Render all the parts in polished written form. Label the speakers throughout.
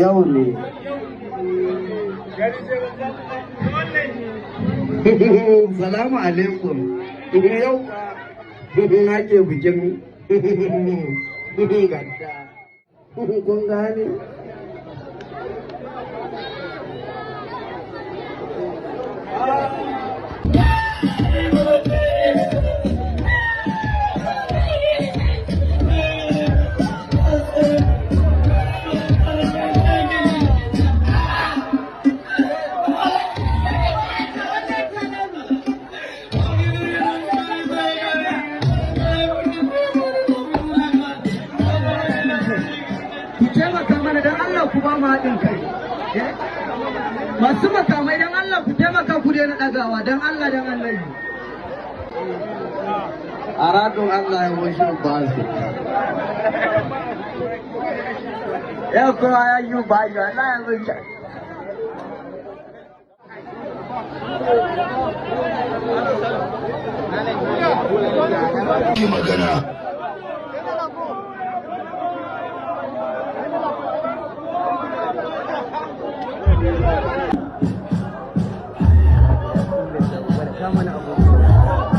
Speaker 1: Yau ne. Salamu alaikum. Yau ake bikin gadda. Kun gane?
Speaker 2: Ku taimaka mana don Allah, ku ba mu haɗin kai. Masu makamai, don Allah ku taimaka ku daina ɗagawa, don Allah, don Allah.
Speaker 1: A radon Allah ya washe ba su.
Speaker 2: Yau kowa ya yi ba yi Allah ya zuci.
Speaker 3: Yi magana.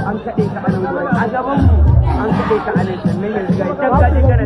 Speaker 2: An kaɗe ka a nan gurin, a gaban mu an kaɗe ka a nan, sannan yanzu ga ita ka je kana